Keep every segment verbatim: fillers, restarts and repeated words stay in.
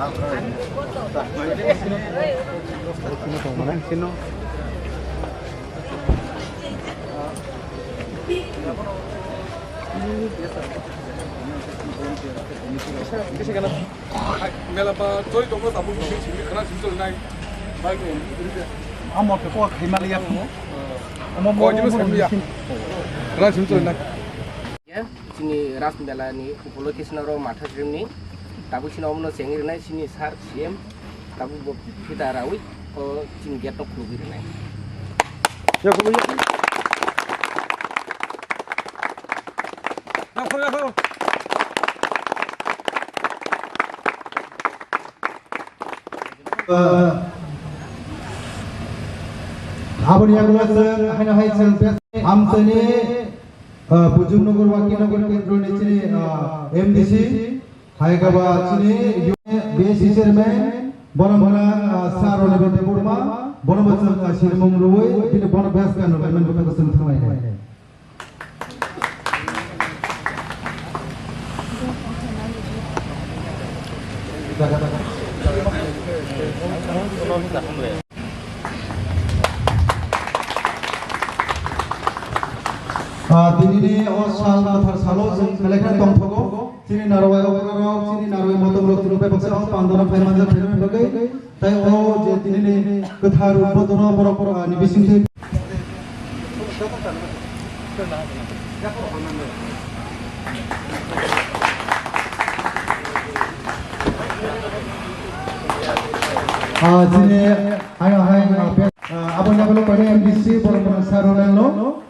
Mela ba choi tongo tabuk simi khana sim chol nai. Bai ko. Amo ke ko khai mali ya mo. Amo mo mo. Khana sim chol nai. Ya, chini Ras Mela ni upolokhe sino ro matha srimni tabuk sino omono chengri nai sini sir C M. Tabuk bo phita rawi o chini gate no khulugwi rwnai. Aboni yagulo chwng haino hai chwng best amchaini, ah, Bujung Nagar Waki Nagar Kendro ni chini, ah, M D C. Hai khe ba chini B S C chairman, bono mwnang, ah, Sir Roni Bete Burma, bono bo chwng, ah, sinimung rwui, bini bono best kan rwlaimani bwkhakhe chwng thanglainai. Ah, dinini o sal kwthar salo chwng belai kheno tongthogo. Chini narwai okrarok, chini narwai motomrok chini bai baksa o pandano phai manjak phaimani bagwi. Tai o je dinini kwthar udbodono borok, ah, ni bisingtwi. Ah, chini hai hai, ah, pe-, ah, aboni yagulo koine M D C borok mwnang Sir Ronaldo.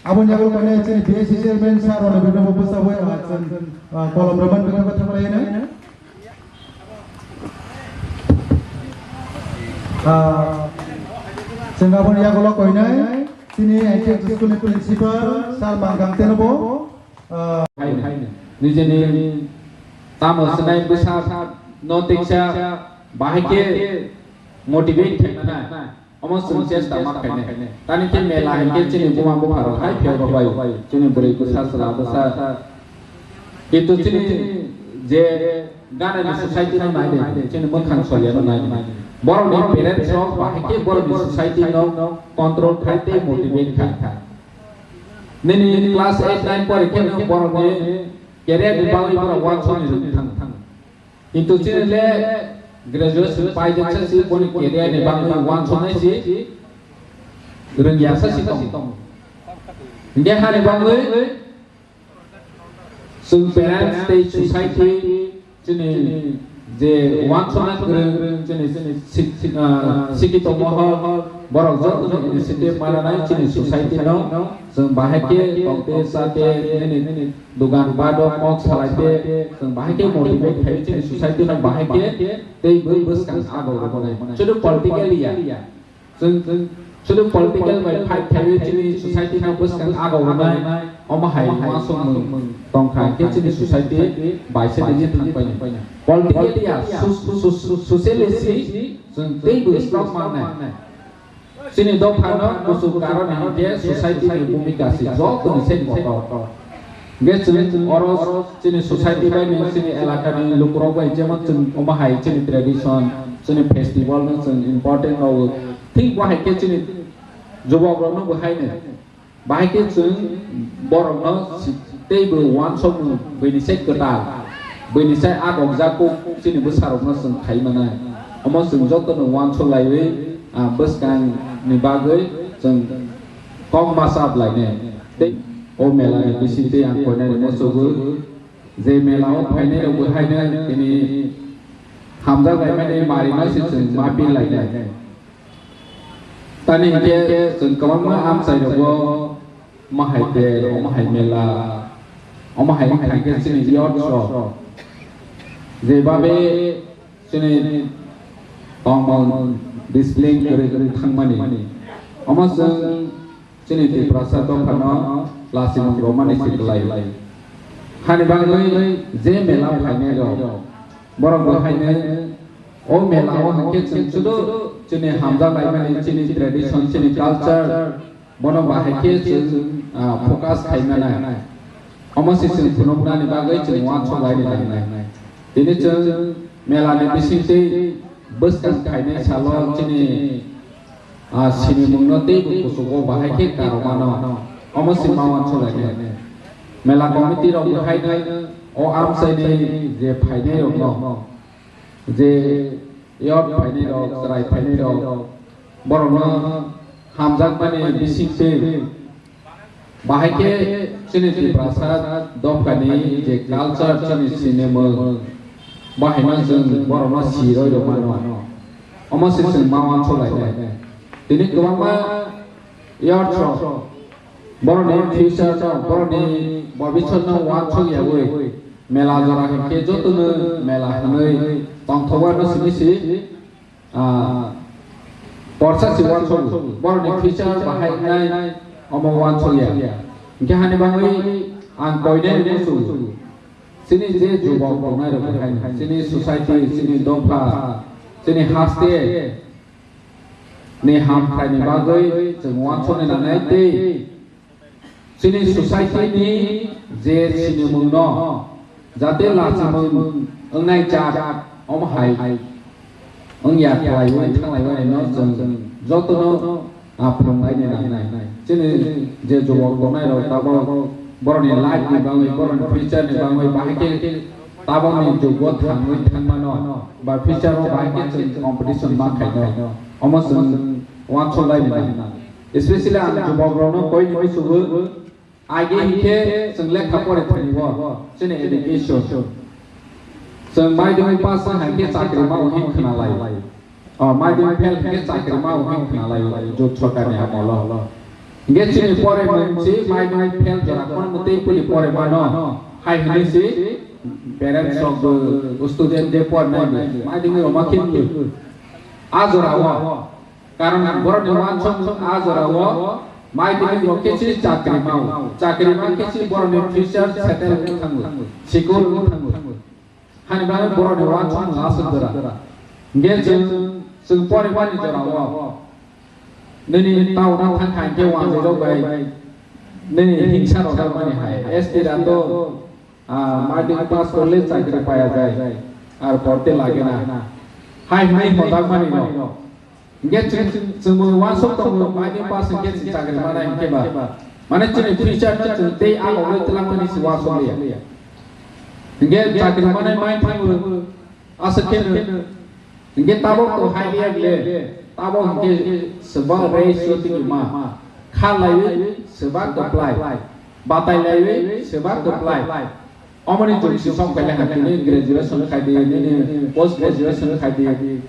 Aboni yagulo koine chini B S C chairman Sir Ronaldo bo bwsabwi, ah, chwng, ah, kolom rwmani bwkhakhe thanglainai. Ah, chwng aboni yagulo koinai chini N K H school ni principal Sir Mangkang Tenobo. Ah, nijeni tamo swnai bwsa no teksa bahai khe motivate khaimana. Omo chwng chesta ma khainai. Tani khe mela hai khe chini buma bupha rok hai phiyok rok bai. Chini bwrwi bwsa chwla bwsa. Kintu chini je ganani society no nai de, chini mwkhang solia no nai de. Borok ni parents rok bahai khe borok ni society no control khai tei motivate khai. Nini class eight nine pore khe no borok ni career ni bagwi borok uansukni rwngthang. Kintu chini le graduation paijak sa si boni career ni bagwi uansuknai si rwngya sa si tong. Hingke hani bagwi chwng parents tei society chini je uansuknai kwrwng chini sik-, sik-, ah, sikito mohor borok joto initiative mananai chini society no chwng bahai khe tongte chate nini Dogan bado kok salai te, chwng bahai khe motivate khai chini society no bahai khe tei bwskang ago rwmani. Sudu political ya. Chwng, chwng sudu political bai fight khai chini society no bwskang ago rwnai. Omo hai uansukmung tongkha khe chini society bai se tei thang paina. Political ya, su-, su-, su-, socialist si chwng tei bwskang mangnai. Chini dophano kuchuk karon hinkhe society ni bhumika se joto ni se kotor. Hingke chwng oro chini society bai ni chini elaka ni lukurok bai jemon chwng omo hai chini tradition, chini festival no chwng important rwo. Thik bo hai khe chini jubok rok no bo hai no. Bahai khe chwng borokno si-, teibo uansukmung buini sai kwtal, buini sai agokjak kuk chini bwsarokno chwng khai manai. Omo chwng jotono uansuk laiwi, ah, bwskangni bagwi chwng kok ma chap lainai. Tei o mela ni bisingtwi ang koinani muchugwi je mela o phainai rok bo haino tini hamjak laimani mari no se chwng ma pil lainai. Tani hinkhe chwng kwbangma amchai rogo, omo hai tel, omo hai mela, omo hai wngkha hinkhe chini youth rok je babe chini tongmung discipline kwrwi kwrwi thangmani. Omo chwng chini Tiprasa dophano lasimung romani se kwlai. Hani bagwi je mela phainai rok, borok bo haino o mela o hinkhe chwng sudu chini hamjak laimani, chini tradition, chini culture, bono bahai khe chwng, ah, focus khai manai. Omo se chwng phunuknani bagwi chwng uansuk laini nangnai. Tini chwng Mela ni bisingtwi bwskang phainai salo chini, ah, sinimungno teibo kuchugo bahai khe karokmano. Omo se ma uansuknai. Mela committee rok haino o amchaini je phainai rokno, je yor phainai rok, chwrai phainai rok, borokno hamjakmani bisingtwi bahai khe chini Tiprasa dophani je culture, chini sinimung, bahaino chwng borokno sirwi rwmano. Omo se chwng ma uansuk lainai. Tini kwbangma youth rok borokni future rok, borokni bobisotno uansuk yaui mela jora hinkhe jotono mela hwnwi tongthokma no simi si, ah, porsa si uansuk, borokni future bahai wngnai omo uansuk ya. Hinkhe hani bagwi ang koinai muchungo. Chini je jubok tongnai rok hai, chini society, chini dopha, chini haste ni hamkhaini bagwi chwng uansukna nangnai tei chini society ni je sinimungno jate lachimung wngnai jak omo hai wngya khlaiwi thanglaiwi no chwng jotono, ah, phwrwnglaini nangnai. Chini je jubok tongnai rok tabok borokni life ni bagwi, borokni future ni bagwi bahai khe tabokni jugo thangwi thangmano ba future o bahai khe chwng competition ma khaino. Omo chwng uansuk laini nang. Especially ang jubok rokno koi ni sugo, age hinkhe chwng lekha pore thani bo chini education. Chwng madhyamik pass wng hai khe chakri ma o hin khna lai. O madhyamik fail hinkhe chakri ma o hin khna lai. Jot sorkar ni amolo. Hinkhe chini pore mung si madhyamik fail jora kono mutwi kuli pore mano. Hai hinwi si parents rok bo student de pore nai madhyamik rok ma khe mung. A jora o. Karon borokni uansuk a jora o madhyamik rok khe si chakri ma o. Chakri ma khe si borokni future settle wng thango, secure wng thango. Hani bagwi borokni uansuk aswk jora. Hinkhe chwng, chwng porimani jora o nini town o thang kha hinkhe wanjwi rok bai nini hingsa rok jakmani hai. S T rok to Ah, madhyamik pass korle chakri paya jai, ar porte lage na. Hai hinwi hojak mani no. Hinkhe chwng, chwng, chwngbo uansuk tongo, madhyamik pass hinkhe chwng chakri manai hinkhe ba. Mane chini future no chwng tei agogwi twlangmani se uansuk liya. Hinkhe chakri manai mai thango, aswk khe no. Hinkhe tabok to hai liya le, tabok hinkhe swba rei sotiki ma, kha laiwi swba kwplai, batai laiwi swba kwplai. Omoni jung si song pele ha tini graduation khai di, nini post graduation khai di.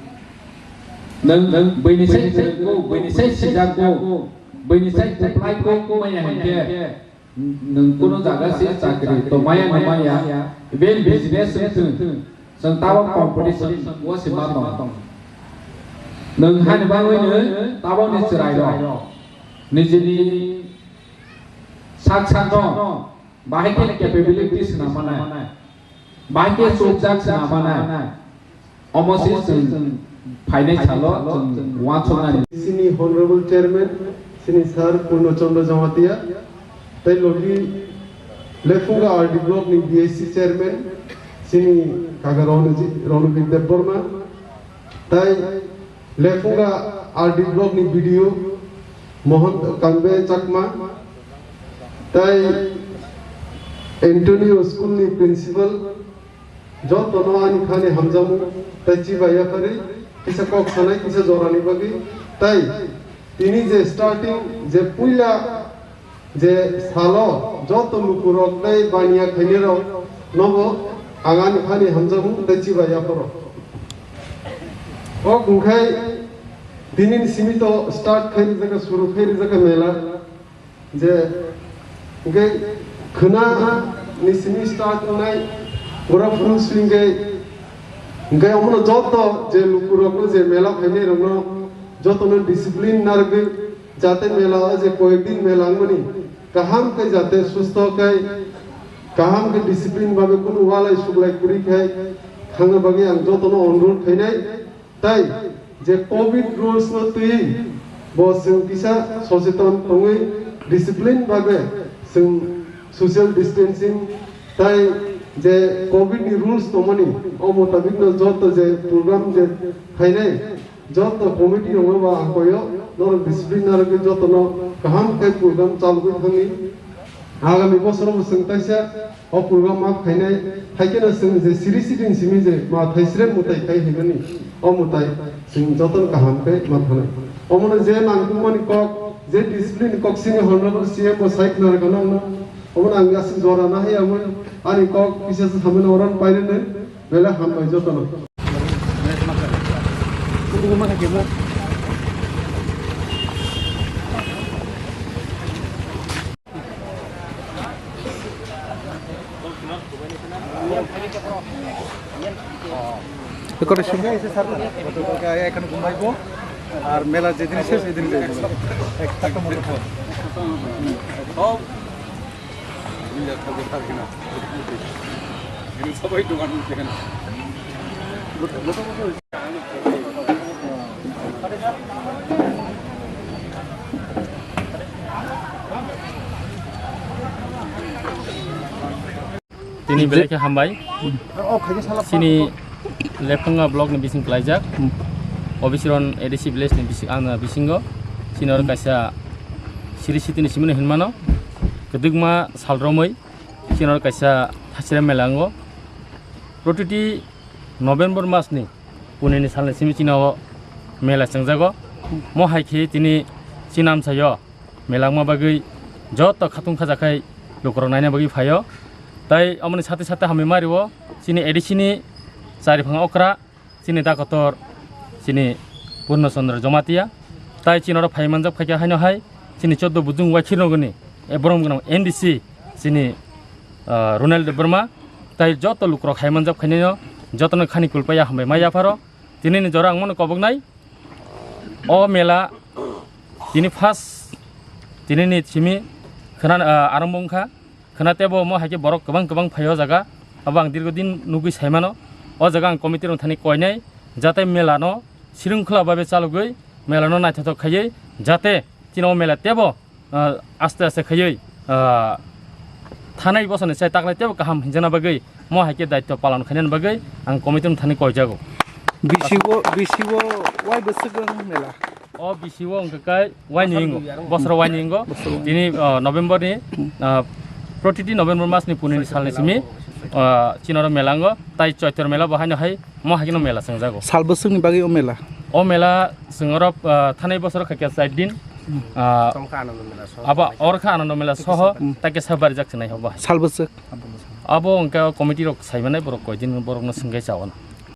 Nwng, nwng bini sai, bini sai sijak ko, bini sai kwplai ko, ko maya hinkhe. Nwng kuno jaga se chakri to maya no maya, even business wng thung, chwng tabok competition o se ma tong. Nwng hani bagwi no tabok ni chwrai rok nijini sak sak no bahai khe capability swnam manai. Bahai khe chukjak swnam manai. Omo se chwng phainai salo chwng uansuknani. Chini Honorable Chairman, chini Sir Purno Chandra Jamatia, tei logi Lefunga R D Block ni B S C Chairman, chini Kaka Ronoji-, Ronobir Debbarma, tei Lefunga R D Block ni B D O Mohon Kambe Chakma, tei Antonio School ni Principal, jotono ani khani hamjakmung tei chibai yaphari kisa kok sanai kisa jorani bagwi, tei tini je starting je puila je salo joto lukurok tei baniya khainai rok nobo ang ani khani hamjakmung tei chibai yapharo. Ok, hwnkhe tini ni simi to start khai rijak, suru khai rijak mela. Je, hwnkhe khwna ni simi start wngnai, pura full swing khai, hwnkhe omono joto je lukurokno je mela phainai rokno jotono discipline narwgwi, jate mela o je koyek din mela wngmani kaham khe jate susto khai, kaham khe discipline babe kunu walai suklai kwrwi khai thangna bagwi ang jotono onurodh khainai. Tai je covid rules no twi bo chwng kisa socheton tongwi discipline bagwi chwng social distancing tai Je covid ni rules tongmani, o mutabik no joto je program je khainai, joto committee rok no ba ang koyo, norok discipline narwgwi joto no kaham khe program chalogwi thangni. Agami bosoro bo chwng taisa o program ma khainai, haikhe no chwng je siri siri ni simi je ma thaisre mutai khai hinmani, o mutai chwng joto no kaham khe ma thanai. Omono je nangkukmani kok, je discipline kok sini honorable C M bo sai khna rwkha nangno. Omono ang aswk jora na hai amo ani kok kisa se samani oran painani bele hambai jotono. Decoration. এখানে ঘুমাইবো আর মেলা যেদিন শেষ সেদিন যাইবো। একটা মতো থাকো। সবাই দোকান এখানে। Tini belai khe hambai. Chini Lephanga block ni bising klaijak. Obisiron A D C village ni bising, ang bisingo. Chini oro kaisa siri siti ni simino hinmano. Kwdwkma sal romwi chini oro kaisa thachira mela wngo. Protiti November mas ni puni ni sal ni simi chini o mela chwngjago. Mo hai khe tini chini amchaio melangma bagwi joto khatung khajakhai lukurok naina bagwi phaio. Tai omoni sate sate hamwi mario chini A D C ni chariphang okra, chini dakotor, chini Purno Chandra Jamatia. Tai chini oro phai manjak phaikha haino hai chini choddo bujung wakhirnogoni, e borom gwnang M D C chini, ah, Ronald Debbarma. Tai joto lukurok hai manjak phainaino jotono khani kulpaya hambai mai yapharo. Tinini jora ang mano koboknai. O mela tini first, tini ni simi khwna, ah, arombo wngkha. Khwna tebo omo hai khe borok kwbang kwbang phai o jaga. Abo ang dirgo din nugwi saimano. O jaga ang committee rok thani koinai, jate mela no srwngkhwla babe chalogwi, mela no naithothok khaiwi, jate chini o mela tebo ah, aste aste khaiwi, ah, thanai bosoni sai taklai tebo kaham hinjana bagwi, mo hai khe daityo palan khainani bagwi ang committee no thani koijago. B C O, B C O wai bwswk wng mela? O B C O wngkha kai waini wngo, bosoro waini wngo. Bosoro waini. Tini, ah, November ni, ah, protiti November mas ni puni ni salni simi, ah, chini oro mela wngo, tai Choitor mela bo haino hai mo hai kheno mela chwngjago. Sal bwswkni bagwi o mela? O mela chwng oro, ah, thanai bosoro khaikhe char din. Ah, tongkha Anando Mela soho. Abo orkha Anando Mela soho, hmm, tai kisa barijak chinai hobo. Sal bwswk? Abo wngkha committee rok saimanai borok koidin borokno swngwi chawana.